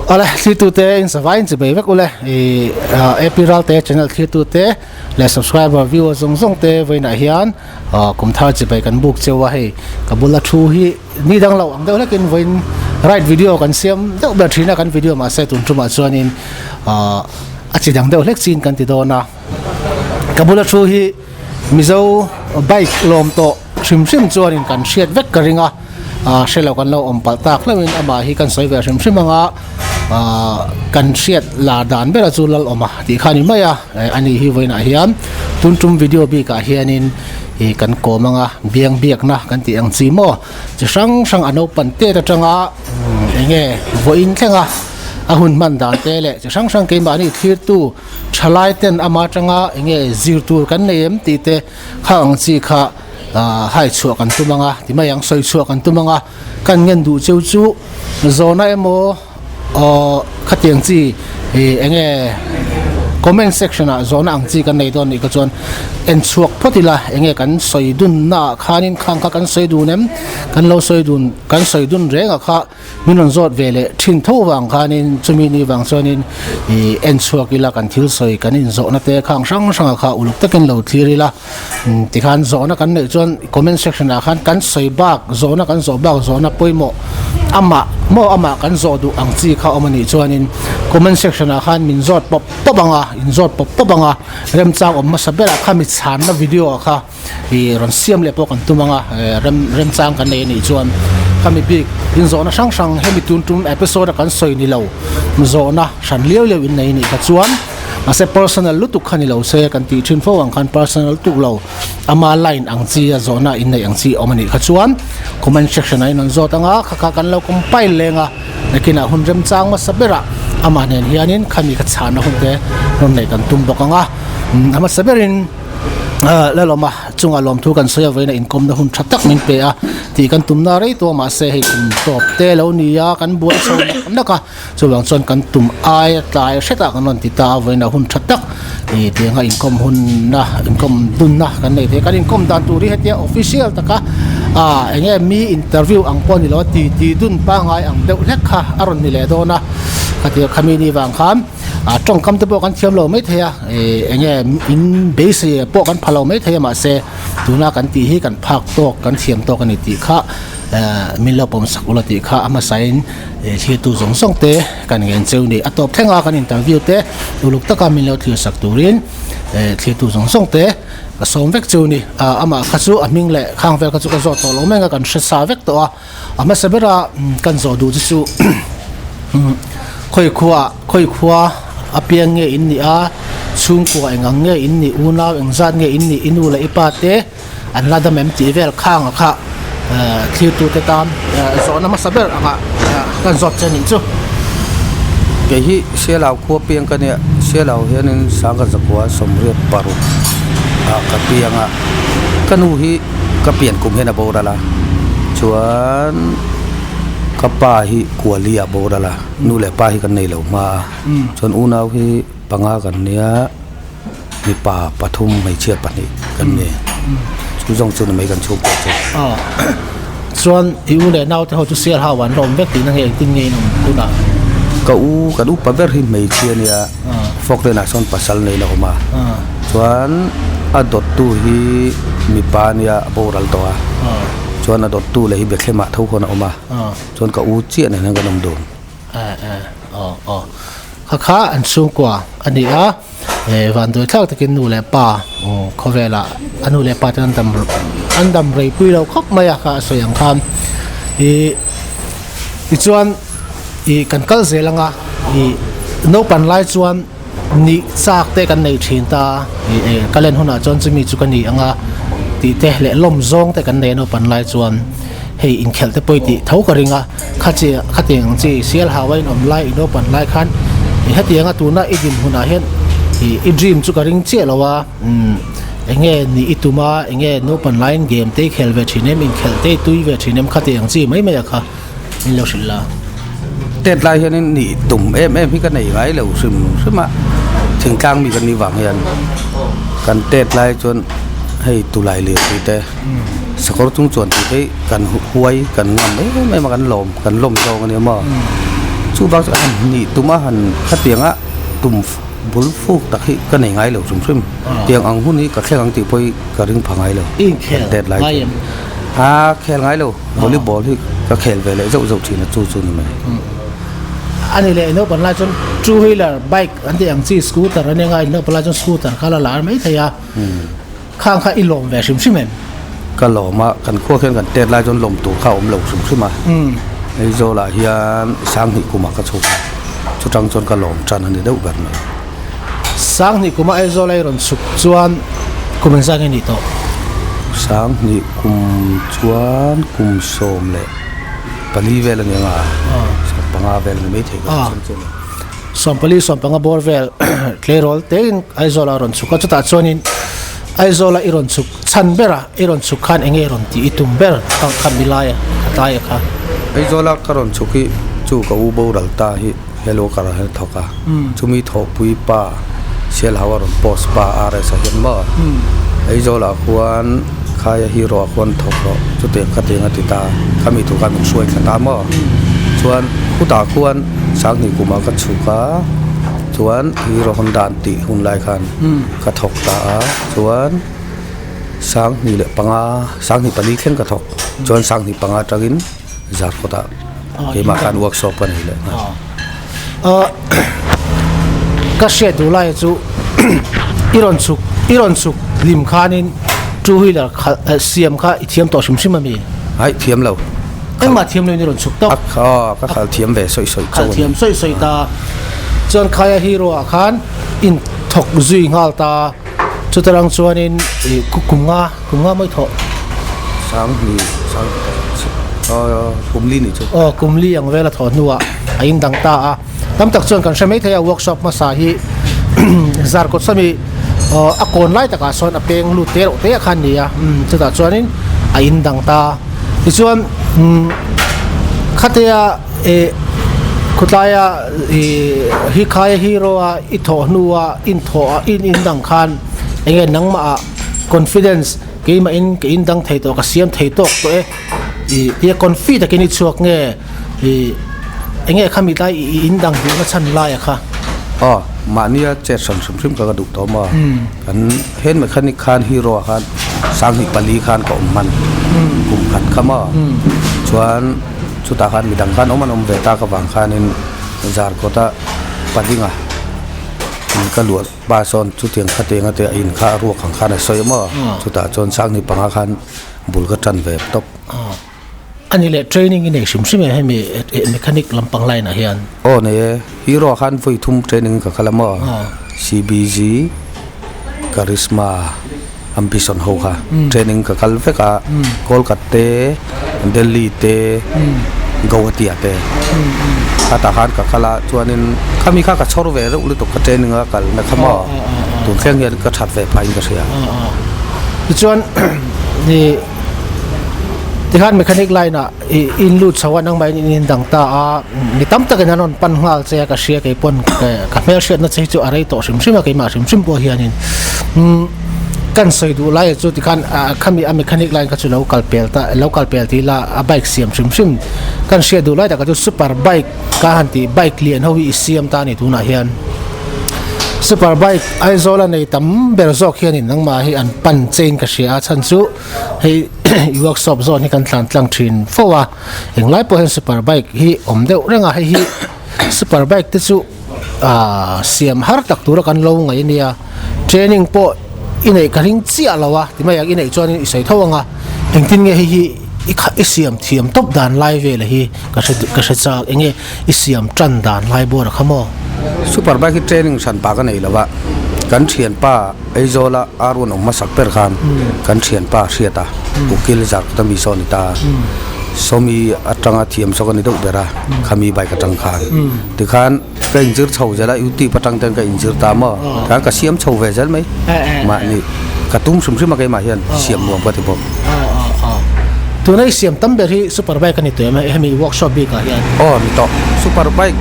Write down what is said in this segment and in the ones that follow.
Awle thlirtute in savain chi bei vek ule i AP Ralte channel thlirtute leh subscriber viewer zawng zawng te vawiinah hian kum thar chi bei kan buk cheu a hei ka bula thu hi ni dang lo ang deuh hlekin vawiin ride video kan siam deuh ber thin a kan video mahse tun tumah chuanin a chi dang deuh hlek chin kan ti dawn a ka bula thu hi Mizo bike lawm tawh hrim hrim chuanin kan hriat vek ka ring a ah hre lo kan lo awm palh tak hlauhin amah hi kan sawi ve hrim hrim ang a ah kan hriat lar dan bera chu lal awm a tih kha a ni mai a ani hi vawiinah hian tun tum video bikah hianin ih kan kawm ang a biang biakna kan tih ang chi maw chi hrang hrang a naupang tet atanga eng nge vawiin thleng a a hun hman dan te leh chi hrang hrang keimahni thlirtu thalai ten ama atanga eng nge zir tur kan nei em tih te kha ang chi kha ah hai chhuah kan tum ang a ti mai ang sawi chhuah kan tum ang a kan ngen duh cheu chu zawhna emaw aw khatiang chi ih eng nge comment section ah zawhna ang chi kan nei dawn nih kha chuan en chhuak phawt ila eng nge kan sawi dun naah khanin khang kha kan sawi dun em kan lo sawi dun kan sawi dun reng a kha. Min rawn zawt ve leh thin tho vang khanin chumi ni vang chuanin ih en chhuak ila kan thil sawi kan inzawhna te khang hrang hranga kha uluk takin lo thlir ila tikhan zawhna kan neih chuan comment section ah khan kan sawi bak zawhna kan zawh bak zawhna pawimawh amah maw amah kan zawh duh ang chi kha awm anih chuanin comment section ah khan min zawt pawp pawp ang a inzawt pawp pawp ang a remchang awm hmasa berah kha mi chhanna video ah kha Ih rawn siam leh pawh kan tum ang a, rem remchang kan nei anih chuan khami bik inzawhna hrang hrang hemi tun tum episode a kan sawi ni lo zawhna hran liau liau in nei anih kha chuan mahse personal lutuk kha ni lo se kan tih thin fo ang khan personal lutuk lo ama line ang chi a zawhna in neih ang chi awm anih kha chuan comment section ah in rawn zawt ang a kha kha kan lo compile leng a nakinah hun remchang hmasa berah amah nen hianin khami kha chhanna hun te rawn neih kan tum bawk ang a hmasa berin. Lalawma chungah lawmthu kan sawi avangin a inkawmna hun tha tak min pe a tih kan tumna rei tawh a mahse hei kum tawp te lo ni a kan buai chho nak nak a chuvang chuan kan tum aia tlai hretah kan rawn ti ta a vawiin a hun tha tak ih tianga inkawm hunna inkawm dunna kan nei thei a kan inkawm dan tur hi hetia official taka ah eng nge mi interview ang pawh a ni lo a titi dun pangngai ang deuh hlek kha a rawn ni leh dawn a khatia khami ni vang khan. Ah tawngkam te pawh kan thiam lo maithei a ih eng nge in beisei pawh kan pha lo maithei a mahse tuna kan tih hi kan phak tawk kan thiam tawk a ni tih kha eh min lo pawm sak ula tih kha a hmasain ih thiltu zawng zawng te kan ngen cheu ni a tawp thleng a kan interview te uluk taka min lo thlir sak turin eh thiltu zawng zawng te ka sawm vek cheu ni ah amah kha chu a hming leh khang vel kha chu ka zawt tawh lo mai ang a kan hre sa vek tawh a. A hmasa bera kan zawh duh chu chu khawi khua khawi khua a piang nge in nih a chhungkua eng ang nge in nih unau eng zat nge in nih i nu leh i pa te an la dam em tih vel khang a kha thlir te tan zawhna hmasa ber anga kan zawt che nih chu. Kei hi Sialau khua piang ka nia, Sialau hianin Sangha zakua 86 ah ka piang a, ka nu hi ka pian kum hian a boral a, chuan ka pa hi Kuali ah a boral a, nu leh pa hi kan nei lo hma a, chuan unau hi panga kan nia, mipa pathum hmeichhia pahnih kan ni, chu zawng chu ni mai kan chhungkua chu. Chuan i u leh naute ho chu sial hau an la awm vek tihna nge engtin nge in awm tunah? Ka u kan upa ber hi hmeichhia a nia. Falkland ah sawn pasal nei la awm a chuan a dawttu hi mipa a nia a boral tawh a chuan a dawttu leh hi Bethlehem ah tho khawn a awm a chuan ka u chiah nen hian kan awm dun. Aw aw kha kha an chhungkua a ni a vanduai thlak takin nu leh pa khawvelah a nu leh pa te an dam an dam rei pui lo khawp mai a kha a sawi ang khan ih tichuan. Ih kan kal zel anga ih naupan lai chuan nih chak te kan nei thin ta ih eh ka len hunah chuan chumi chu ka ni anga tih te leh lawm zawng te kan nei a naupan lai chuan hei inkhelh te pawh i tih tho ka ring a khachi khatiang ang chi sial hau a inawm lai i naupan lai khan ih hetiang a tuna i din hunah hian ih i dream chu ka ring chiah lo a umm eng nge nih i tum a eng nge naupan laiin game te i khel ve thin em inkhelh te i tui ve thin em khatiang chi mai mai a kha. Min lo hrilh la. Tet lai hianin nih tum em em hi ka nei ngai lo hrim hrim a, thingtlang mi kan nih vang hian kan tet lai chuan hei tulai lir tih te sakawr chung chuan tih te hi kan huai kan ngam em em a kan lawm kan lawm zawng a nia maw. Chuvang chu han nih tum a han khatiang a tum bul fuk tak hi ka nei ngai lo hrim hrim. Tiang ang hun hi ka thleng ang tih pawh hi ka ring pha ngai lo. Inkhel ngai em? A khel ngai lo. Volleyball hi ka khel ve leh zauh zauh thin a chu chu ni mai. Ani leh naupang lai chuan two wheeler bike an tih ang chi scooter a nia ngai naupang lai chuan scooter kha la lar mai thei a. Khang kha i lawm ve hrim hrim em? Ka lawm a, kan khua khian kan tet lai chuan lawm tur kha a awm lo hrim hrim a. Aizawl ah hian Sanghnih kumah ka chhuk a, chutang chuan ka lawm tan a ni deuh ber mai. Sanghnih kuma Aizawl a i rawn chhuk chuan kum engzah nge nih tawh? Sanghnih kum chuan kum 14 vel a ni ang a, 15 vel a ni maithei ka hre chiang chiah lo. 14 15 bawr vel tleirawl tein Aizawl a rawn chhuk a, chutah chuanin Aizawl a i rawn chhuk chhan ber a, i rawn chhuk khan enge i rawn tih i tum ber kha kha milai a kha tlai a kha. Aizawl a ka rawn chhuk hi chu ka u boral ta hi hello ka rawn thawk a, chumi thawhpui pa Sialhau a rawn post pa RS a hian maw Aizawl ah khuan khaia hero ah khuan thawk rawh chutiang khatiang a ti ta, khami thu kha min hruai thla ta maw chuan khutah khuan Sanghnih kumah ka chhuk a, chuan Hero Honda an tih hun lai khan ka thawk ta a, chuan Sanghnih leh panga, Sanghnih pali thleng ka thawk, chuan Sanghnih panga atangin Zarkawtah keimah khan workshop ka nei leh nghal. Ka hriat duh lai chu i rawn chhuk, i rawn chhuk hlim khanin two wheeler khalh siam kha i thiam tawh hrim hrim a mi? Aih thiam lo. Engmah thiam loin i rawn chhuk tawp. A ka khal thiam ve sawi sawi chauh a ni. Khal thiam sawi sawi ta. Chuan khaia hero ah khan in thawk zui nghal ta. Chuta rang chuanin ih kum nga kum nga mawi thawh. Sang hnih sang kum li nih chu. Aw kum li ang vel a thawh hnuah a in dang ta a. Tam tak chuan kan hre mai thei a workshop hmasa hi Zarkawt sawmi a kawn lai takah sawn a peng lut te reuh te a khan ni a chutah chuanin a in dang ta tichuan khatia ih khawtlaia ih hi khaia hero a i thawh hnua in thawh a in in dang khan eng nge nangmah ah confidence keimah in ka in dang thei tawh ka siam thei tawk tawh e ih tia confi takin i chhuak nge ih enge khami tlai i in dang duhna chhan laia kha. Aw mahnia chet hran hrim hrim kha ka duh tawh maw kan hen mechanic khan hero ah khan sanghnih pali khan ka awm hman kum khat kha maw chuan chutah khan midang khan awm an awm ve tak avang khanin zarkawta palinga in ka luah pa sawn chutiang khatiang ate a in kha a ruak ang khan a sawi maw chutah chuan sanghnih panga khan bul ka tan ve tawp. Ani leh training i nei hrim hrim em hemi mechanic lampang line ah hian? Aw nei e, hero ah khan vawi thum training ka kal a maw? CBG, Karizma, Ambition ho kha training ka kal vek a, Kolkat te, Delhi te, Guwahati ah te khatah khan ka kal a chuanin khami kha ka chhawr ve reuh lutuk ka training a kal na kha maw? Tun thleng hian ka that ve phah in ka hria. Tichuan Tikhan mechanic line ah ih in lut chho a nangmah in in dang ta a mi tam takin an rawn pan nghal che a ka hria kei pawn ka hmel hriatna che hi chu a rei tawh hrim hrim a keimah hrim hrim pawh hianin umm kan sawi duh lai chu tikhan ah khami a mechanic line kha chu lo kal pel ta lo kal pel tih ila a bike siam hrim hrim kan hriat duh lai takah chu super bike ka han tih bike lian ho hi i siam ta a ni tunah hian. Super bike Aizawl a nei tam ber zawk hianin nangmah hi an pan chein ka hria a chhan chu hei i workshop zawn hi kan tlan tlang thin fo a englai pawh hian super bike hi awm deuh reng a hei hi super bike te chu ahh siam har tak tura kan lo ngaih a nia training pawh i neih ka ring chiah lo a ti mai ang i neih chuanin i sawi tho ang a engtin nge hei hi i kha i siam thiam tawp dan lai vel hi ka hre ka hre chak enge I siam tan dan lai bawr a kha maw? Super bike hi training hran pa ka nei lo a, kan thianpa Aizawla R1 awm hmasak ber khan kan thianpa hriat a, Ukil Zarkawta mi saw a ni ta a, sawmi atanga thiam saw ka ni deuh ber a, khami bike atang khan. Tikhan ka inzir chho zel a, YouTube atang ten ka inzir ta maw, tikhan ka siam chho ve zel mai, mahni ka tum hrim hrim a keimah hian siam nuam ka ti bawk. Tuna i siam tam ber hi super bike a ni tawh em hemi workshop bik ah hian? Aw ni tawh, super bike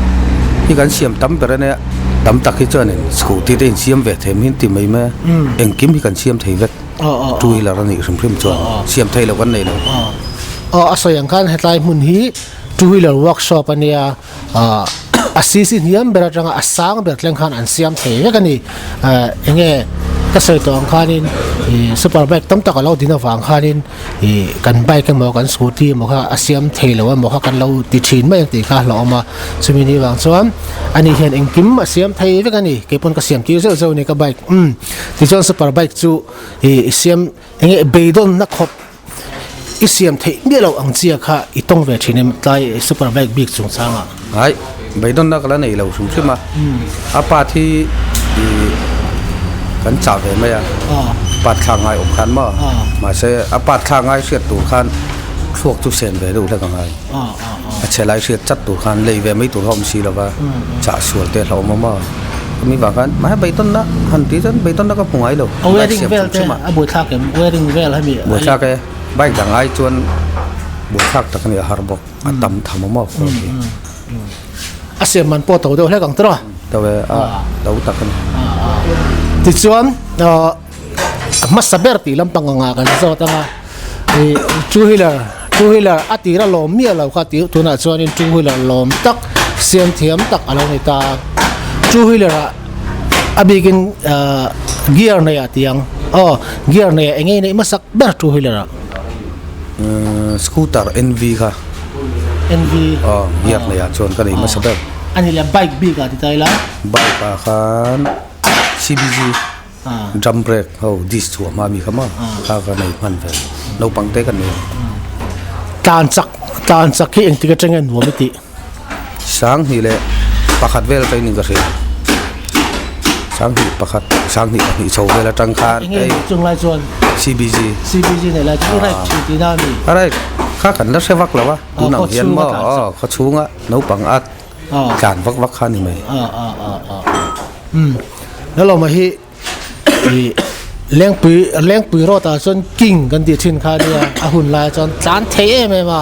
hi kan siam tam ber a nia, tam tak hi chuanin scooty te insiam ve thei hin ti mai mai a, engkim hi kan siam thei vek, two wheeler a nih hrim hrim chuan siam thei lo kan nei lo. Aw a sawi ang khan hetlai hmun hi two wheeler workshop a nia. A cc hniam ber atanga a sang ber thleng khan an siam thei vek a ni. Eng nge ka sawi tawh ang khanin ih super bike tam tak a lo din avang khanin ih kan bike emaw kan scooty emaw kha a siam thei lo emaw kha kan lo ti thin mai ang tih kha a hlauhawm a. Chumi ni vang chuan ani hian engkim a siam thei vek a ni. Keipawn ka siam tir zeuh zeuh a ni ka bike umm tichuan super bike chu ih siam eng nge beidawnna khawp. I siam theih miah loh ang chia kha i tawng ve thin em tlai super bike bik chungchang ah? Hai, beidawnna ka la nei lo hrim hrim a, a part hi i kan chah ve mai a, part thlak ngai awm khan maw, mahse a part thlak ngai hriat tur khan thluak chu sen ve deuh hlek a ngai, a chhe lai hriat chat tur khan lei ve mai tur kha awm si lo va, chah sual te a hlauhawm a maw. Mi vang khan mahse beidawnna han tih chuan beidawnna ka hmu ngai lo. A wearing vel te a buaithlak em? Wearing vel hemi. Buaithlak e, bike dang ai chuan buaithlak tak a ni a har bawk, a tam tham awm a kawr hi. A siam man pawh to deuh hlek ang tawh a? To e, a to tak a ni. Tichuan a hmasa ber tih lampang anga kan zawt anga ih two wheeler two wheeler a tira lawm miah lo kha tih tunah chuanin two wheeler lawm tak siam thiam tak a lo ni ta two wheeler ah a bikin ah gear nei ah tih ang aw gear nei ah eng nge neih hmasak ber two wheeler ah. Umm scooter N V kha N V aw gear nei ah chuan ka nei hmasa ber a ni leh bike bik ah ti ta ila bike ah khan C B G. Drum brake ho disc chhuah hma mi kha maw kha ka nei hman ve naupang te ka nei a. Tlan chak tlan chak hi engtik atang nge nuam i tih? Sanghnih leh pakhat vel ka in ka hria sanghnih pakhat sanghnih pahnih chho vel atang khan Enge chung lai chuan CBG CBG nei lai chuan i ride thin tihna a ni? A ride kha kan la hre vak lo a tunah hian maw aw khawchhunga naupang a tlan vak vak kha a ni mai. Umm Lalawma hi ih Lengpui Lengpui road ah chuan king kan tih thin kha ania a hun lai chuan tlan thei em em a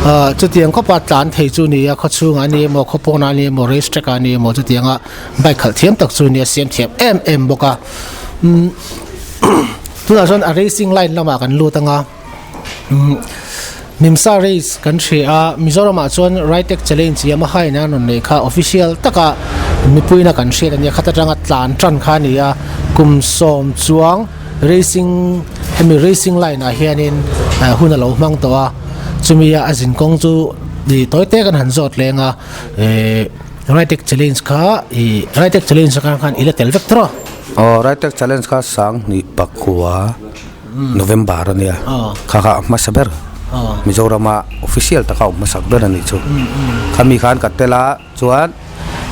ah chutiang khawpa tlan thei chu ni a khawchhungah a ni emaw khawpawnah a ni emaw race track ah a ni emaw chutianga bike khalh thiam tak chu nia siam thiam em em bawk a umm tunah chuan a racing line lamah kan lut anga. Mimsa race kan hria a, Mizoramah chuan Ritech Challenge Yamaha in a rawn neih kha official taka mipuina kan hriat a nia, khata tanga tlan tan kha a ni a, kum sawm chuang racing hemi racing line ah hianin hun a lo hmang tawh a, chumi a a zin kawng chu ih tawi te kan han zawt leng a, eh Ritech Challenge kha ih Ritech Challenge atang khan i la tel vek tawh a. Aw Ritech Challenge kha Sanghnih pakua. November a nia kha kha a hmasa ber Mizorama official taka awm hmasak ber a nih chu khami khan ka tel a chuan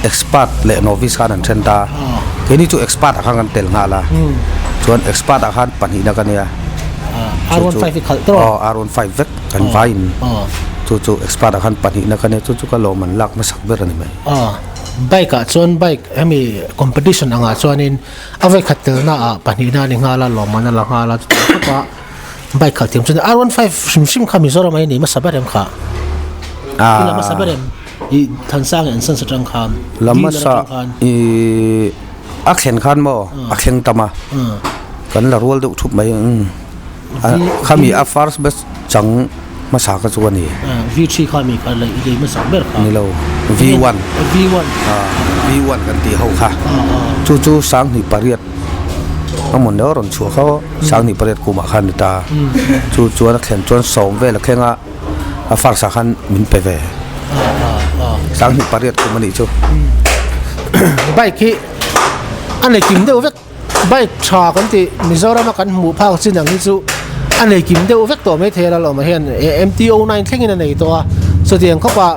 expert leh novice khan an then ta keini chu expert ah khan kan tel nghal a chuan expert ah khan pahnihna ka nia aw R one five vek kan vaiin chu chu expert ah khan pahnihna ka nia chu chu ka lawm an lak hmasak ber a ni mai. Bike ah chuan bike hemi competition angah chuanin. A vawikhat telna ah pahnihna a ni nghal a, lawmman a la nghal a, chutiang khawp a bike khalh thiam chuan R one five hrim hrim kha Mizoram ah hi a nei hmasa ber em kha? I la hmasa ber em? I Thansang in an san sa tang khan, La hmasa i a thlen khan maw a thleng tam a, kan la rual deuh thup mai khami a first batch chang hmasa kha chu a ni. V three kha mi kha lei lei hmasa ber kha. Ni lo V one. V one. V one kan tih ho kha. Chu chu sanghnih pariat a mawn deuh a rawn chhuah kha aw sanghnih pariat kumah khan ni ta. Chu chuan a thlen chuan sawm vel a thleng a a first ah khan min pe ve. Sanghnih pariat kum a nih chu. Bike hi a nei kim deuh vek. Bike tha kan tih Mizoram a kan hmuh phak chin ang hi chu a nei kim deuh vek tawh mai thei a lalawm ah hian MTO nine thlengin a nei tawh a chutiang khawp ah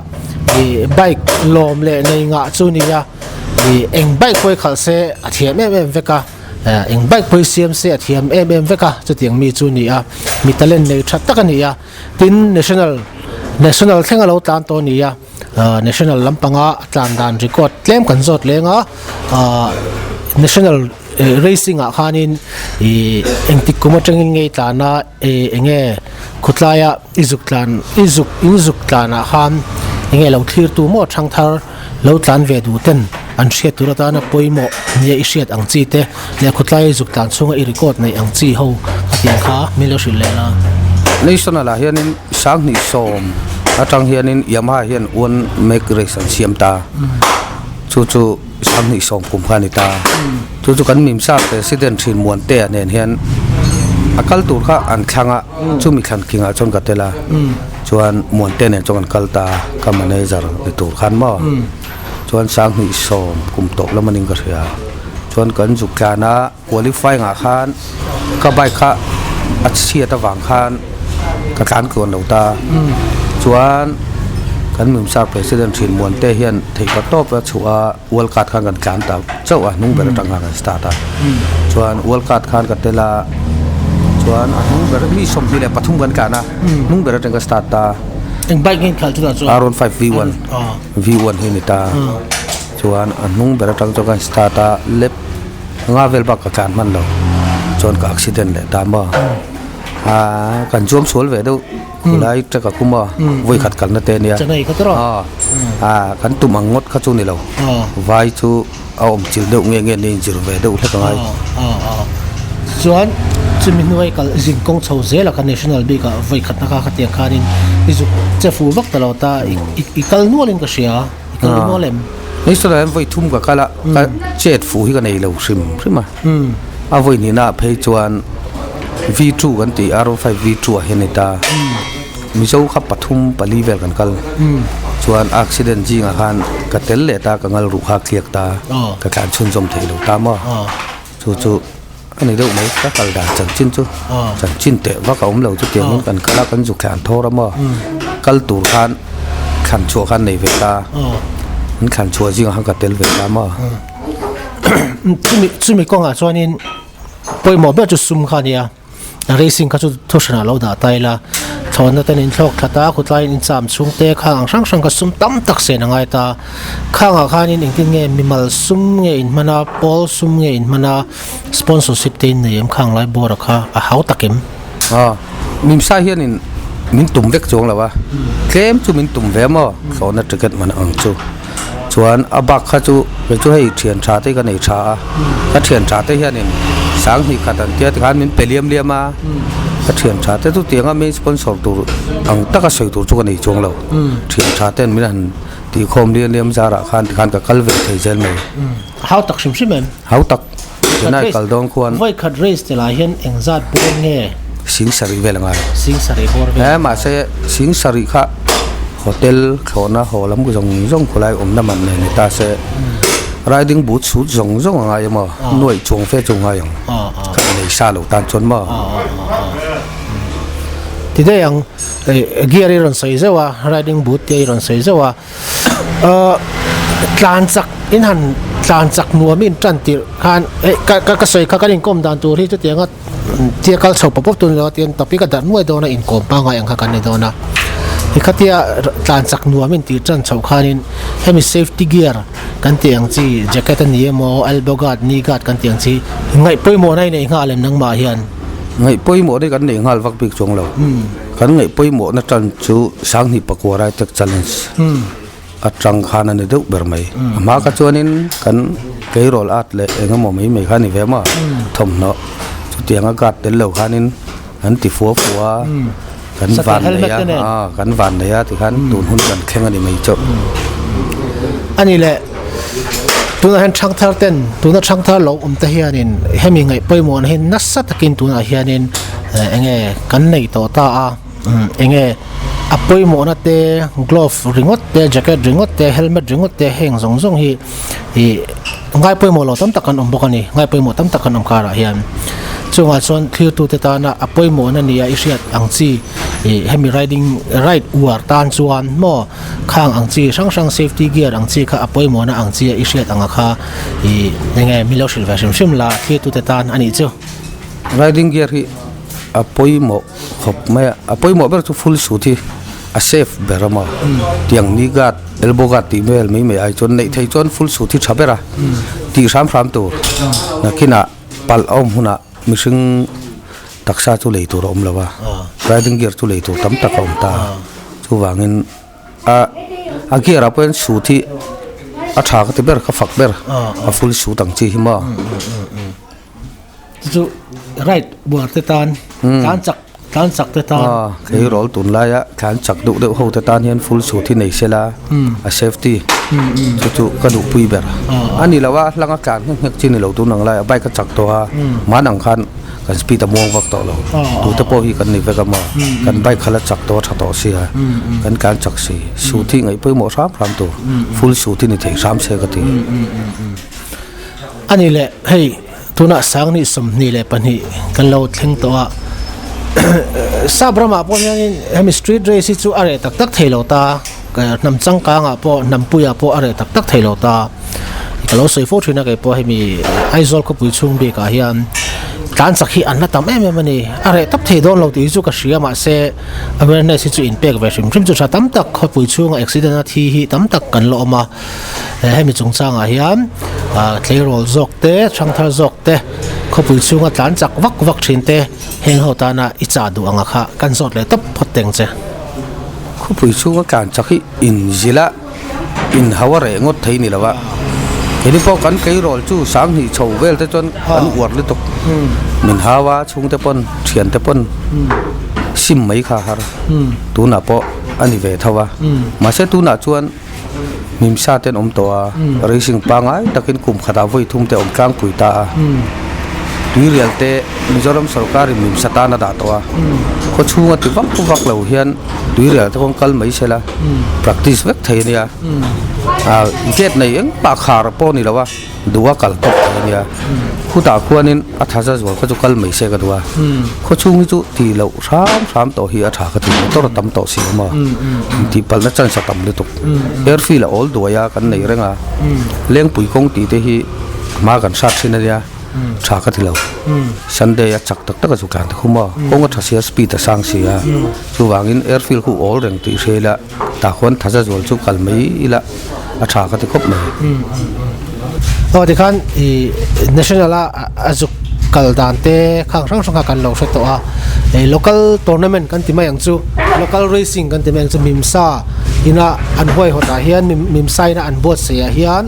ih bike lawm leh nei ngah chu a ni a ih eng bike pawh hi khalh se a thiam em em vek a eng bike pawh hi siam se a thiam em em vek a chutiang mi chu a ni a mi talent nei tha tak a ni a tin national national thleng a lo tlan tawh a ni a. National lampanga a tlan dan record tlem kan zawt leng a ah national racing ah khanin ih engtik kum atangin nge i tlan a ih eng nge khawtlaia i zuk tlan i zuk in zuk tlan ah khan eng nge lo thlir tu maw thangthar lo tlan ve duh ten an hriat tur atana pawimawh nia i hriat ang chi te leh khawtlaia i zuk tlan chhunga i record neih ang chi ho a tih ang kha min lo hrilh leh la. National ah hianin sanghnih sawm. Atang hianin Yamaha hian one make race an siam ta. Chu chu sanghnih sawm kum kha a ni ta. Chu chu kan Mimsa President thin Muantea nen hian a kal tur kha an thlang a, chumi thlan kingah chuan ka tel a. Chuan Muantea nen chuan kan kal ta a, ka manager ni tur khan maw. Chuan sanghnih sawm kum tawp lam a ning ka hria. Chuan kan zuk tlan a. Qualifying ah khan ka bike kha a chhiat avang khan ka tlan tluan lo ta chuan kan Mimsa President thin Muante hian theihpa tawp a chhuah a World Card khan kan tlan ta chauh a hnung ber atang khan kan start a chuan World Card khan ka tel a chuan a hnung ber mi 23 kan tlan a hnung ber atang ka start ta. Eng bike nge in khalh chutah chuan? R one five V one V one hi a ni ta chuan a hnung ber atang chuan kan start a lap. Nga vel bak ka tlan hman lo chuan ka accident leh ta maw ah kan chuang sual ve deuh khulai truck a kum a vawi khat kalna te ania ah kan tum ang ngawt kha chu ni lo vai chu a awm chilh deuh nge nge ni inzir ve deuh hlek angai. Chuan chumi hnuai kal zin kawng chho zel a kan national bik ah vawi khatna kha khatiang khanin i zuk che fu vak ta lo ta i kal nual in ka hria. I kal nual em? National hian vawi thum ka kal a, ka chet fuh hi ka nei lo hrim hrim a. A vawi hnihna ah phei chuan V2 kan tih R15 V2 ah hian a ni ta. Mizo kha pathum pali vel kan kal. Chuan accident zingah khan ka tel leh ta, ka ngal ruh kha a tliak ta, ka tlan chhunzawm thei lo ta maw. Chu chu a ni deuh mai, ka kal dan chanchin chu chanchin teh vak a awm lo chutiang in kan kal a kan zuk thlan thawr a maw kal tur khan thlan chhuah khan nei ve ta an thlan chhuah zingah khan ka tel ve ta maw. Chumi chumi kawngah chuanin pawimawh ber chu sum kha a nia. Racing kha chu thu hranah lo dah ta ila, thlawhna ten in thlawk thlat a, khutlaiin in cham chhung te khang ang hrang hrang kha sum tam tak sen a ngai ta. Khangah khanin engtin nge mimal sum nge in hman a, pawl sum nge in hman a, sponsorship te in nei em khang lai bawra kha a hau tak em? Aw, Mimsa hianin min tum vek chuang lo a, tlem chu min tum ve maw, thlawhna ticket man ang chu. Chuan a bak kha chu kei chu hei thian tha te ka nei tha a, ka thian tha te hianin sanghnih khat an tia tikhan min pe liam liam a, ka thian tha te chu tianga main sponsor tur ang taka sawi tur chu ka nei chuang lo, thian tha ten min han tihkhawm liam liam zarah khan tikhan ka kal ve thei zel mai. Hau tak hrim hrim em? Hau tak, tunai kal dawn khuan. Vawi khat race te lai hian engzat bawr nge? Sing sarih vel a ngai. Sing sarih bawr vel. He mahse sing sarih kha hotel thlawhna haw lam zawng zawng khawlai awmna man nei ni ta se riding boot suit zawng zawng a ngai emaw nuaih chuang fe chu ngai ang ka nei sa lo tan chuan maw. Ti daih ang gear i rawn sawi zeuh a riding boot te i rawn sawi zeuh a. Tlan chak in han tlan chak nuam in tan tirh khan eh ka ka sawi kha kan inkawm dan tur hi chutianga tia kal chho pawp pawp tur ni lo a tian topic a darh nuai dawn a inkawm pangngai ang kha kan ni dawn a tikhatia tlan chak nuam in tih tan chhoh khanin hemi safety gear kan tih ang chi jacket a ni emaw elbow guard knee guard kan tih ang chi ngaih pawimawh na i neih nghal em nangmah hian. Ngaih pawimawh na hi kan neih nghal vak bik chuang lo. Kan ngaih pawimawhna tan chu Sanghnih Pakua Raitek Challenge atang khan a ni deuh ber mai. A hma kha chuanin kan keirawl at leh eng emaw mai mai kha a ni ve maw thawmhnaw chutianga guard tel lo khanin an ti fua fua a, kan van nei a, kan van nei a tikhan tun hun kan thleng a ni mai chauh. A ni leh tunah hian thangthar ten tuna thangthar lo awm te hianin hemi ngaih pawimawhna hi nasa takin tunah hianin Enge kan nei tawh ta a enge a pawimawhna te glove ringawt te jacket ringawt te helmet ringawt te heng zawng zawng hi ih ngai pawimawh lo tam tak an awm bawk a ni ngai pawimawh tam tak an awm karah hian chungah chuan thlir tute tana a pawimawhna nia i hriat ang chi ih hemi riding ride uar tan chuan maw khang ang chi hrang hrang safety gear ang chi kha a pawimawhna ang chi a i hriat ang a kha ih enge mi lo hrilh ve hrim hrim la thlir tute tan a nih chu. Riding gear hi a pawimawh khawp mai a, a pawimawh ber chu full suit hi a safe ber a maw tiang knee guard elbow guard tih vel mai mai ai chuan neih theih chuan full suit hi tha ber a tih hram hram tur nakinah palh a awm hunah mihring taksa chu lei tur a awm lo a riding gear chu lei tur tam tak a awm ta chuvangin a a gear ah pawh hian suit hi a tha ka ti ber ka fak ber a full suit ang chi hi maw. Chu chu right buar te tan tlan chak Tlan chak te tan. Tleirawl tunlaia tlan chak deuh deuh ho te tan hian full suit hi nei sela a safety chu chu ka duhpui ber a ni lo a, hlanga tlan nghek nghek chi ni lo tun ang laiah bike a chak tawh a, mahni ang khan kan speed a muang vak tawh lo, tute pawh hi kan ni vek a maw, kan bike kha la chak tawh a tha tawh sia, kan tlan chak si, suit hi ngaih pawimawh hram hram tur, full suit hi ni thei hram se ka ti. A ni leh hei. Tunah Sangni 22 kan lo thleng tawh a, Sap ramah pawh hianin hemi street race hi chu a reh tak tak thei lo ta, hnam changkangah pawh hnam puiah pawh a reh tak tak thei lo ta. Ka lo sawi fo thin a kei pawh hemi Aizawl khawpui chhung bikah hian tlan chak hi an la tam em em a ni. A reh tawp thei dawn lo tih hi chu ka hria mahse awareness hi chu inpek ve hrim hrim chu tha tam tak khawpui chhunga accident a thi hi tam tak kan la awm a. Hemi chungchangah hian tleirawl zawk te, thangthar zawk te, khawpui chhunga tlan chak vak vak thin te heng ho tana i chah duh anga kha kan zawt leh tawp phawt teng che. Khawpui chhunga tlan chak hi inzil a, inhau a reh ngawt thei ni lo a, heni pawh kan tleirawl chu sanghnih chho vel te chuan kan uar lutuk, min hau a chhungte pawn thiante pawn sim mai kha a har, tunah pawh a ni ve tho a, mahse tunah chuan. Hmimsa te an awm tawh a, racing pangngai takin kum khatah vawi thum te a awm tlangpui ta a. Tuirial te Mizoram sawrkarin hmimsa tan a dah tawh a, khaw chhunga ti vak vak lo hian tuirial te kawng kal mai sela practice vek thei a nia. Gate nei engmah khar pawh a ni lo a. Duh a kal tawp thei a nia. Khutah khuanin a tha za zual kha chu kal mai se ka duh a. Khaw chhung hi chu tih loh hram hram tawh hi a tha ka ti motor a tam tawh si awm a. Intihpalhna chance a tam lutuk. Airfield a awl duai a kan nei reng a. Lengpui kawng tih te hi hma kan hrat thin a nia. Tha ka ti lo. Sunday a chak tak tak a chu tlan ta khum a. Kawng a tha sia speed a sang si a. Chuvangin airfield khu awl reng tih hria ila tah khuan tha za zual chu kal mai ila. A tha ka ti khawp mai. Aw tikhan i national a a zuk kal dan te khang hrang hrang kha kan lo hre tawh a, hei local tournament kan ti mai ang chu local racing kan ti mai ang chu Mimsa ina an huaihawt ah hian Mimsa ina an buatsaih ah hian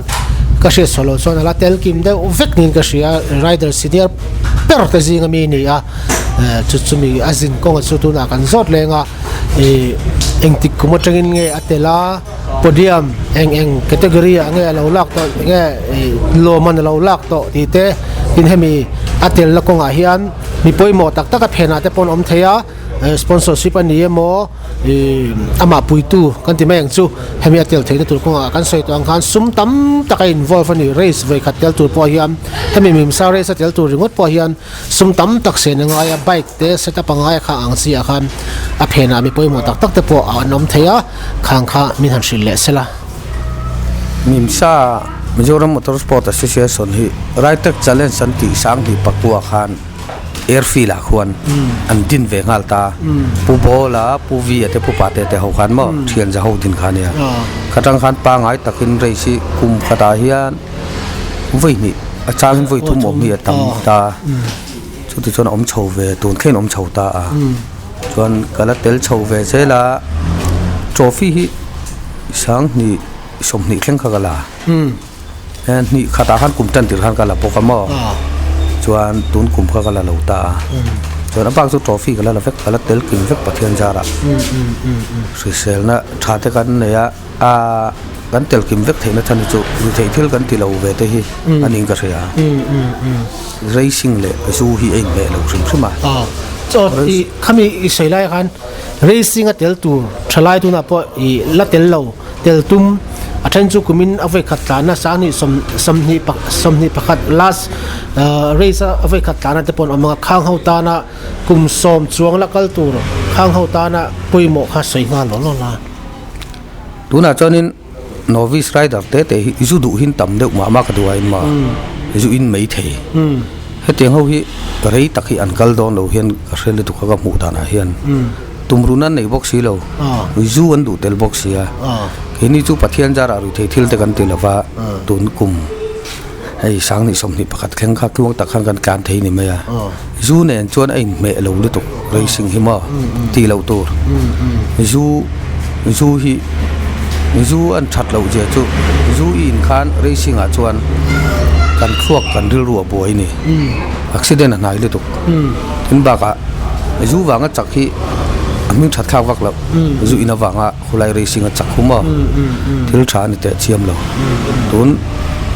ka hriat saw loh chuan a la tel kim deuh vek niin ka hria rider senior ber te zing ami a ni a chu chumi a zin kawng chu tunah kan zawt leng a ih engtik kum atangin nge a tel a. Podium eng eng category ah nge a lo lak tawh nge lawm an a lo lak tawh tih te tin hemi a telna kawngah hian mi pawimawh tak tak a phenah te pawh an awm thei a sponsorship a ni emaw ih amah puitu kan ti mai ang chu hemi a tel theihna tur kawngah kan sawi tawh ang khan sum tam tak a involve a ni race vawikhat tel tur pawh hian hemi mimsa race a tel tur ringawt pawh hian Sum tam tak sen a ngai a, bike te set up a ngai a kha ang chi ah khan a phenah mi pawimawh tak tak te pawh an awm thei a, khang kha min han hrilh leh sela. Mimsa Mizoram Motor Sport Association hi Ritech Challenge an tih sang hnih pakua khan airfield ah khuan an din ve nghal ta, Pu Bawla, Pu V-a te Pu Pate te ho khan maw thian za ho din kha nia. Kha tang khan pangngai takin race hi kum khatah hian vawi hnih a changin vawi thum awm hi a tam ta chuti chuan a awm chho ve tun thleng awm chho ta a chuan ka la tel chho ve zel a trophy hi sanghnih sawmhnih thleng kha ka la hnih khatah khan kum tan tir khan ka la bawk a maw chuan tun kum kha ka la lo ta a chuan a bak chu trophy ka la la vek ka la tel kim vek Pathian zarah hriselna tha te kan nei a. Aaa kan tel kim vek theihna chhan hi chu mi theih thil kan ti lo ve te hi a niin ka hria. Racing leh zu hi a inhmeh lo hrim hrim a. Chaw i khami i sawi lai khan racing a tel tur thalai tunah pawh i la tel lo tel tum a then chu kumin a vawi khat tlanna sanghnih sawm sawmhnih 21 last race a vawi khat tlanna te pawh an awm ang a khang ho tana kum sawm chuang la kal tur khang ho tana pawimawh kha sawi nghal law law la. Tunah chuanin novice rider te te hi zu duh hin tam deuh mah mah ka duh a in mah zu in mai thei. Hetiang ho hi rei tak hi an kal dawn lo hian ka hre lutuk a ka hmuh danah hian tumrun an nei bawk si lo, zu an duh tel bawk si a. Keini chu Pathian zarah ruithei thil te kan ti lova tun kum hei sanghnih 21 thleng kha tluang tak khan kan tlan thei ni mai a. Zu nen chuan a inhmeh lo lutuk racing hi maw tih loh tur zu zu hi zu an that loh zia chu zu i in khan racing ah chuan kan thluak kan rilru a buai a ni accident a hnai lutuk tin bakah. Zu vanga chak hi a hming that thlak vak loh. Zu in avanga khulai racing a chak hum a, thil tha a ni teh chiam lo. Tun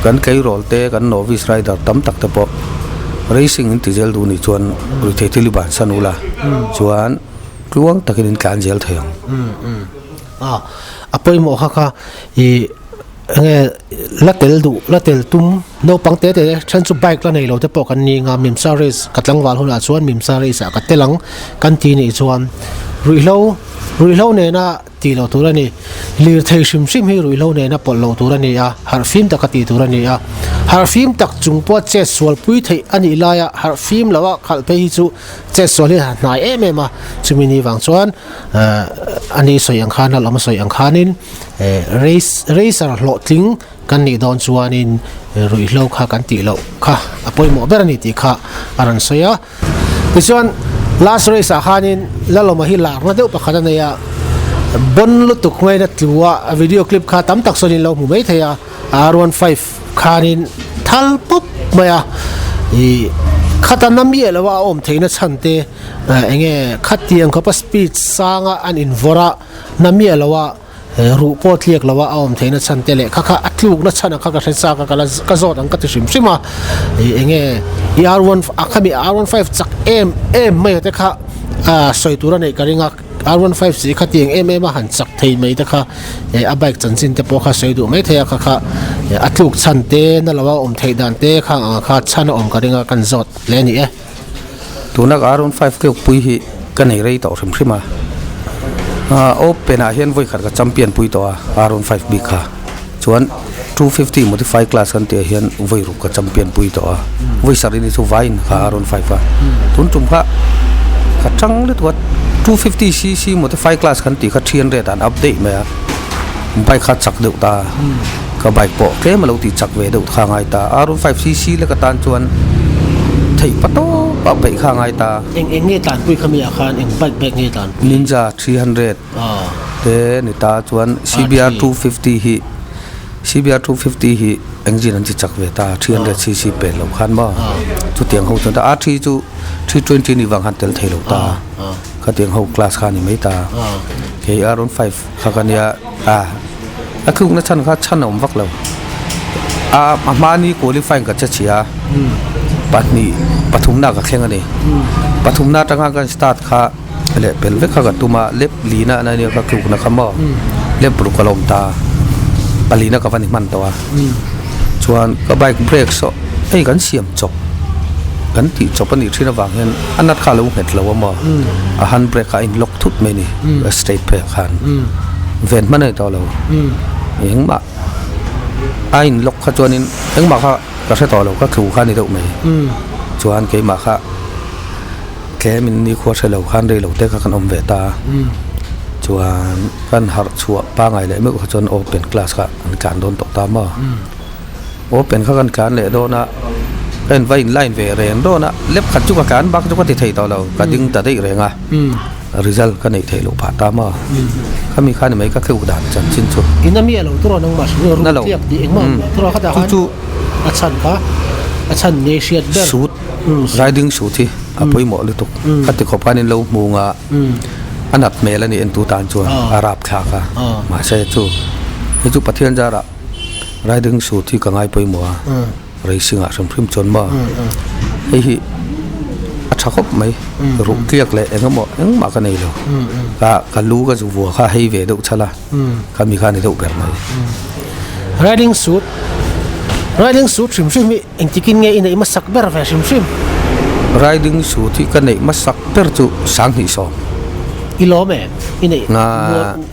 kan tleirawl te, kan novice rider tam tak te pawh racing in ti zel duh nih chuan ruithei thil i bansan ula chuan tluang takin in tlan zel thei ang. A pawimawh kha kha i enge la tel duh la tel tum naupang te te then chu bike la nei lo te pawh kan ni nga mimsa race ka tlangval hunah chuan mimsa race ah ka tel ang kan ti nih chuan ruihhlo ruihhlo nena tih loh tur a ni lirthei hrim hrim hi ruihhlo nena pawlh loh tur a ni a harhfim taka tih tur a ni a harhfim tak chung pawh chet sual pui theih a nih laia harhfim loh a khalh phei hi chu chet sual hi a hnai em em a chumi ni vang chuan a ni sawi ang khan a lawm a sawi ang khanin race racer hlawhtling kan nih dawn chuanin ruihhlo kha kan tih loh kha a pawimawh ber a ni tih kha a rawn sawi a tichuan last race ah khanin Lalawma hi larna deuh pakhat a nei a bon lutuk ngaina tlu a a video clip kha tam tak sawn in lo hmu mai thei a R15 khanin thal pawp mai a ih khata na miah lo a a awm theihna chhan te enge khatiang khawpa speed sanga an invawrh a na miah lo a ruh pawh tliak lo a a awm theihna chhan te leh kha kha a tlukna chhan ang kha ka hre chak a ka la ka zawt ang ka ti hrim hrim a ih enge i R one a khami R 15 chak em em mai te kha ah sawi tur a neih ka ring a R 15 chi kha tiang em em a han chak thei mai te kha eh a bike chanchin te pawh kha sawi duh mai thei a kha kha a tluk chhan te na lo a awm theih dan te kha ang kha chhan a awm ka ring a kan zawt hle a ni e. Tuna ka R 15 tluk pui hi ka nei rei tawh hrim hrim a, open ah hian vawi khat ka champion pui tawh a R 15 bik kha chuan 250 modify class kan tih ah hian vawi ruk ka champion pui tawh a vawi sarih ni chu vaiin kha R 15 a tun tum kha ka tang lutuk a 250 cc modify class kan tih kha 300 ah an update mai a bike kha chak deuh ta ka bike pawh tlem a lo tih chak ve deuh kha a ngai ta R 15 cc leh ka tan chuan theih pa tawp a peih kha a ngai ta. Eng eng nge tlanpui kha mi ah khan eng bike bike nge tlanpui? Ninja 300 te ni ta chuan CBR 250 hi CBR 250 hi engine an ti chak ve ta 300 cc pel lo khan maw chutiang ho chuan R3 chu 320 ni vang khan tel thei lo ta khatiang ho class kha a ni mai ta kei R 15 kha ka nia a a tlukna chhan kha chhan a awm vak lo a a hmani qualifying ka che chhia pahnih pathumna ka thleng a ni pathumna atanga kan start kha leh pel vek kha ka tum a lep lina a nia ka tlukna kha maw lep ruk a lo awm ta palina ka va ni hman tawh a chuan ka bike brake saw hei kan siam chawp kan tih chawp a nih thin avang hian a nut kha a lo nghet lo a maw a hand brake kha a in lock thut mai a ni a straight phei ah khan ven hman a ni tawh lo engmah a in lock kha chuanin engmah kha ka hre tawh lo ka tlu kha a ni deuh mai chuan keimah kha tlem in nikhua hre lo khan rei lo te kha kan awm ve ta chuan kan harh chhuah pangai leh meuh kha chuan open class kha an tlan dawn tawh ta maw. Open kha kan tlan leh dawn a, ka in va in line ve reng dawn a, lep khat chu ka tlan bak chu ka ti thei tawh lo, ka ding ta daih reng a, result ka neih theih loh phah ta maw, khami kha ni mai ka tluk dan chanchin chu. In a mi a lo tur a nangmah hrilh a ru tliak tih engmah a tur a khatah khan a chhan kha a chhan nge hriat ber. Suit, riding suit hi a pawimawh lutuk, ka ti khawp khan in lo hmu nga a nat hmel a nih entu tan chuan a rapthlak a, mahse chu hei chu Pathian zarah Riding suit hi ka ngai pawimawh a racing ah hrim hrim chuan maw hei hi a tha khawp mai ruh tliak leh eng emaw engmah ka nei lo ka ka lu ka zu vua kha hei ve deuh chhala khami kha a ni deuh ber mai. Riding suit riding suit hrim hrim hi engtikin nge i neih hmasak ber ve hrim hrim? Riding suit hi ka neih hmasak ber chu 2010. I lawm em? I neih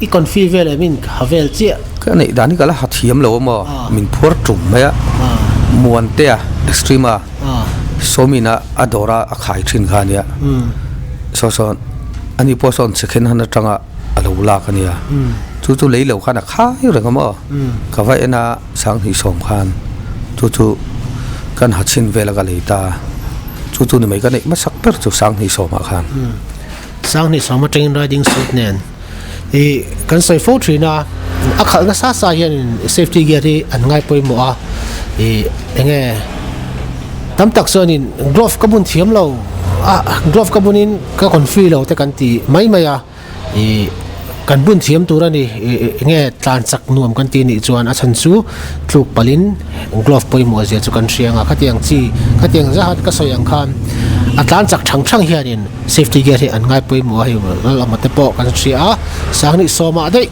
i confi vel em in ha vel chiah? Ka neih dan hi ka la ha thiam lo a maw, min phuar tum mai a, Muantea extreme a Sawmina a dawr a a khai thin kha a nia, saw sawn ani pawh sawn second hand atanga a lo lak a nia, chu chu lei lo khan a khai reng a maw, ka va en a 2010 khan chu chu kan ha chhin vel a ka lei ta, chu chu ni mai ka neih hmasak ber chu 2010 ah khan. 2010 atangin riding suit nen. Ih kan sawi fo thin a, a khalh nasa sa hianin safety gear hi an ngai pawimawh a, ih eng nge tam tak chuanin glove ka bun thiam lo A glove ka bunin ka confi lo te kan ti mai mai a ih kan bun thiam tur a ni ih enge tlan chak nuam kan ti nih chuan a chhan chu tluk palhin glove pawimawh zia chu kan hria ang a khatiang chi khatiang zat ka sawi ang khan a tlan chak thang thang hianin safety gear hi an ngai pawimawh a hei ral emaw te pawh kan hria a sanghnih sawmah daih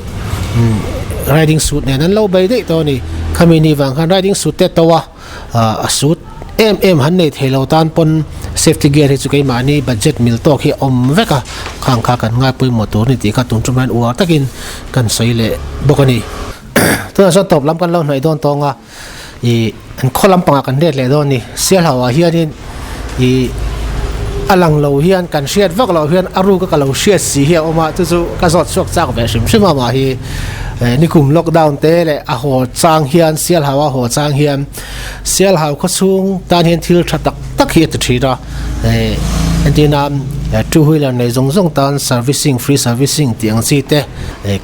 riding suit nen an lo bei daih tawh a ni khami ni vang khan riding suit te to a. a suit em em han nei thei lo tan pawn safety gear hi chu keimahni budget mil tawk hi a awm vek a, khang kha kan ngai pawimawh tur a ni tih kha tun tum hian uar takin kan sawi leh bawk a ni. Tunah chuan tawp lam kan lo hnaih dawn tawng a, ih an khaw lampangah kan let leh dawn a ni. Sialhau ah hianin ih a lang lo hian kan hriat vak loh hian a ruk a ka lo hriat si hi a awm a, chu chu ka zawt chhuak chak ve hrim hrim a mah hi. Nikum lockdown te leh a haw chang hian Sialhau a haw chang hian Sialhau khawchhung tan hian thil tha tak tak hi a ti thin a, entirna two wheeler nei zawng zawng tan servicing free servicing tih ang chi te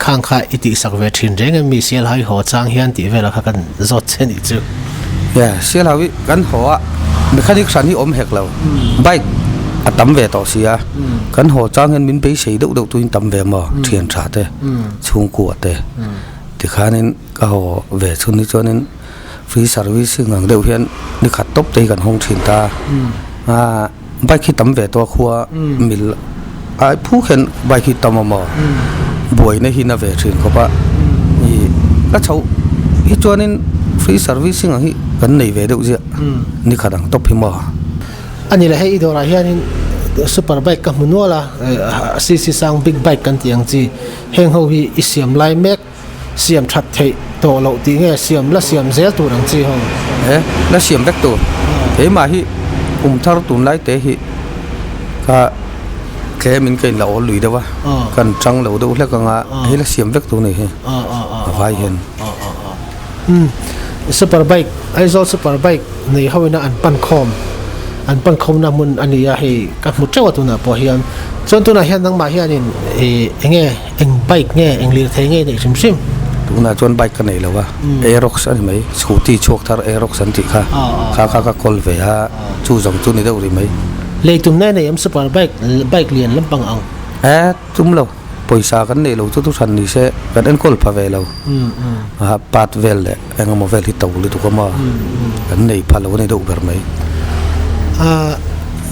khang kha i tihsak ve thin reng em mi Sialhau i haw chang hian tih velah kha kan zawt che nih chu. Sialhau hi kan haw a mechanic hran hi awm hek lo bike a tam ve tawh si a kan haw chang hian min beisei deuh deuh tuin tam ve maw thian tha te. Chhungkua te tikhanin ka haw ve chhun hi chuanin free servicing ang deuh hian ni khat tawp te hi kan hawng thin ta a bike hi tam ve tawh a khua mil ai phuk hian bike hi tam a maw buaina hi na ve thin khawp a ih ka chhoh hi chuanin free servicing ang hi kan nei ve deuh ziah ni khat ang tawp hi maw. A ni le hei i dawrah hianin super bike ka hmu nual a cc sang big bike kan tih ang chi heng ho hi i siam lai mek siam that theih tawh loh tih nge siam la siam zel tur ang chi ho. He la siam vek tur keimah hi kum thar tun lai te hi ka tlem in ka in la awl lui deuh a kan chang lo deuh hlek anga hei la siam vek tur a ni hi a vai hian. Super bike Aizawl super bike nei ho ina an pan khawm an pan khawmna hmun a ni a hei ka hmu teuh a tunah pawh hian chuan tunah hian nangmah hianin ih eng nge eng bike nge eng lirthei nge neih hrim hrim. Tunah chuan bike ka nei lo a Aerox a ni mai scooty chhuak thar Aerox an tih kha kha kha ka kawl ve a chu zawng chu ni deuh rih mai. Lei tumna i nei em super bike bike lian lampang ang. E tum lo. Pawisa kan neih lo chu thu hran ni se kan enkawl pha ve lo. A part vel leh engemaw vel hi to lutuk a maw kan nei pha lo a ni deuh ber mai.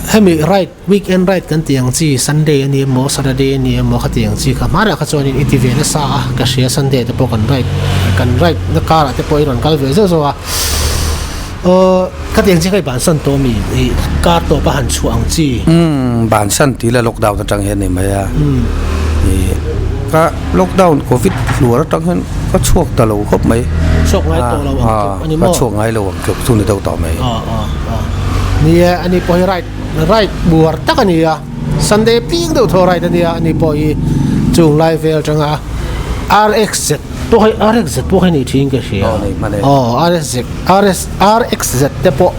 Hemi ride weekend ride kan tih ang chi Sunday a ni emaw Saturday a ni emaw kha tih ang chi kha hmanah kha chuanin i ti ve nasa a ka hria Sunday te pawh kan ride kan ride na karah te pawh i rawn kal ve zeuh zeuh a. Aw ka tiang chi kha i bansan tawh mi i kar tawp a han chhuah ang chi. Umm bansan tih la lockdown atang hian ni mai a i ka lockdown covid hluar atang hian ka chhuak ta lo khawp mai. Chhuak ngai tawh lo ang tluk a ni maw? Ka chhuak ngai lo ang tluk chu ni deuh tawh mai. Aw aw aw ni e ani pawh hi ride ride buar tak a ni a Sunday piang deuh thaw ride a nia ani pawh hi chung lai vel atanga RXZ. Pawh hei RXZ pawh hei ni thin ka hria. Aw nei hman e. Aw RSZ RS RXZ te pawh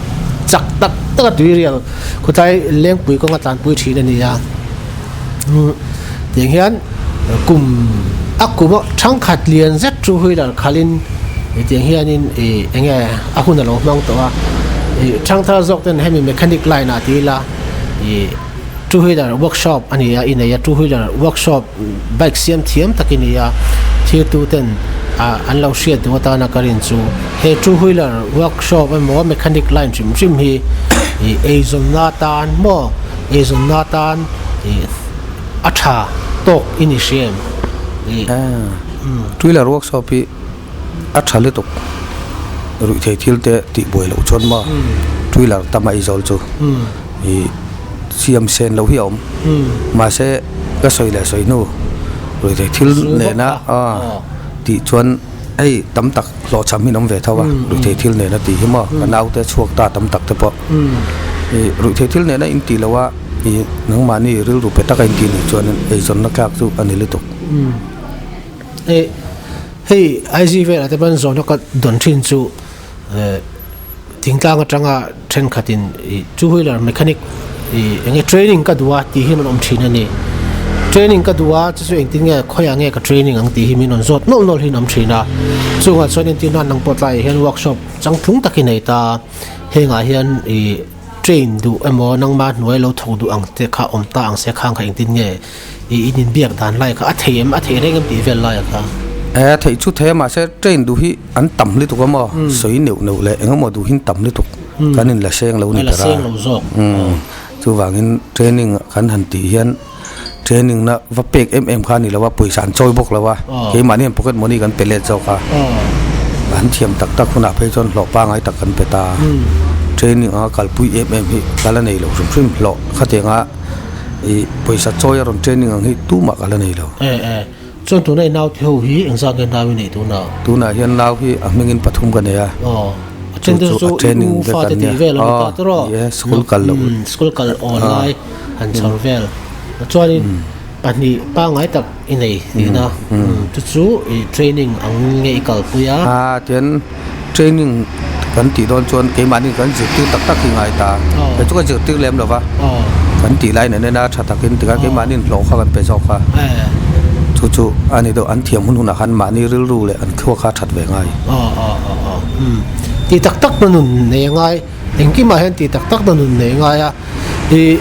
chak tak tak a tui rial khawtlai lengpui kawnga tlanpui thin a ni a. Tiang hian kum a kum a thangkhat lian zet two wheeler khalhin tiang hianin ih eng nge a hun a lo hmang tawh a. Ih thangthar zawk ten hemi mechanic line ah ti ila ih two wheeler workshop a ni a i nei a two wheeler workshop bike siam thiam tak i ni a thirtu ten ah an lo hriat duh atana ka rin chu he two wheeler workshop emaw mechanic line hrim hrim hi ih eizawnna atan maw eizawnna atan ih a tha tawk i ni hria em ih. Two wheeler workshop hi a tha lutuk ruihthei thil te tih buai loh chuan maw two wheeler tam a eizawl chu ih siam sen loh hi a awm mahse ka sawi leh sawi hnu ruihthei thil nena tih chuan hei tam tak hlawhchham hi an awm ve tho a ruihthei thil nena tih hi maw ka naute chhuak ta tam tak te pawh ih ruihthei thil nena in tih loh a ih nangmahni rilru pe taka in tih nih chuan eizawnna tlak chu a ni lutuk. Hei IG velah te pawn zawhna ka dawn thin chu thingtlang atanga thenkhatin ih two wheeler mechanic ih eng nge training ka duh a tih hi an awm thin a ni. Training ka duh a chu chu engtin nge khawiah nge ka training ang tih hi min rawn zawt nawlh nawlh hi an awm thin a. Chungah chuan entir nan nang pawh tlaiah hian workshop changtlung tak i nei ta a, hengah hian ih. train duh emaw nangma hnuai lo thawk duh ang te kha awm ta ang se khang kha engtin nge i in inbiak dan lai kha a thei em a thei reng em tih vel lai a kha. E theih chu thei a mahse train duh hi an tam lutuk a maw sawi neuh neuh leh eng emaw duh hi an tam lutuk kan in la seng lo ni ber a chuvangin training kan han tih hian training na va pek em em kha a ni lo a pawisa an chawi bawk lo a keimahni hian pocket money kan pe let zawk a an thiam tak tak hunah phei chuan hlawh pangngai tak kan pe ta a training anga kalpui em em hi ka la nei lo hrim hrim hlawh khatianga ih pawisa chawi a rawn training ang hi tumah ka la nei lo. E e chuan tuna i nau te ho hi engzat nge nau i neih tunah? Tunah hian nau hi a hmingin pathum ka nei a. Aw a then te chu i u fa te tih vel a ni ta tawrh aw. School kal loh. School kal awn lai han chhawr vel. Chuanin pahnih pangngai tak i nei tihna chu chu i training ang nge i kalpui a. A tian training kan tih dawn chuan keimahni kan zirtir tak tak hi ngai ta. Kei chu ka zirtir lem lo va. Kan tih lai nen ena tha takin tikhan keimahni hlawh kha kan pe zawk a. Chu chu a ni deuh an thiam hun hunah khan mahni rilru leh an thluak kha a that ve ngai. Tih tak tak na nun nei a ngai. Engkimah hian tih tak tak na nun nei ngai a. Ih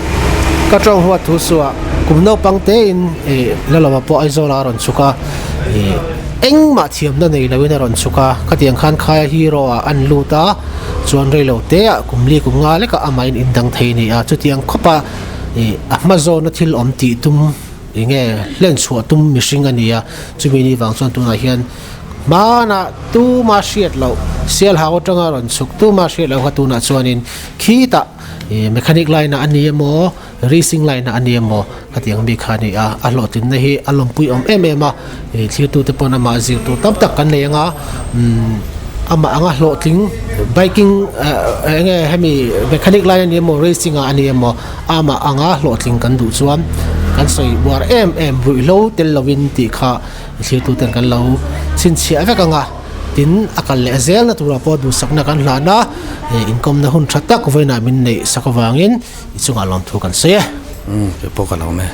ka tawng huat thu suah kum naupang tein ih Lalawma pawh Aizawl ah a rawn chhuk a ih engmah thiamna nei loin a rawn chhuk a khatiang khan khaia hero ah an lut a chuan reilo te ah kum li kum nga lekah amahin indang thei a ni a chutiang khawp a ih a hma zawna thil awm tih tum enge hlen chhuah tum mihring a ni a chumi ni vang chuan tunah hian hmanah tuma hriat loh sialhau atanga rawn chhuk tuma hriat loh kha tunah chuanin khitah Ih mechanic line ah a ni emaw racing line ah a ni emaw khatiang mi kha a ni a a hlawhtlinna hi a lawmpui awm em em a ih thirtute pawn amah zir tur tam tak kan nei ang a umm amah anga hlawhtling biking eh eng nge hemi mechanic line a ni emaw racing ah a ni emaw amah anga hlawhtling kan duh chuan kan sawi uar em em ruihhlo tel lovin tih kha thirtuten kan lo chhinchhiah vek ang a. Tin, a kal leh zelna turah pawh duhsakna kan hlan a, inkawmna hun tha tak vawiinah min neih sak avangin i chungah lawmthu kan sawi e. Umm, kei pawh ka lo awm e.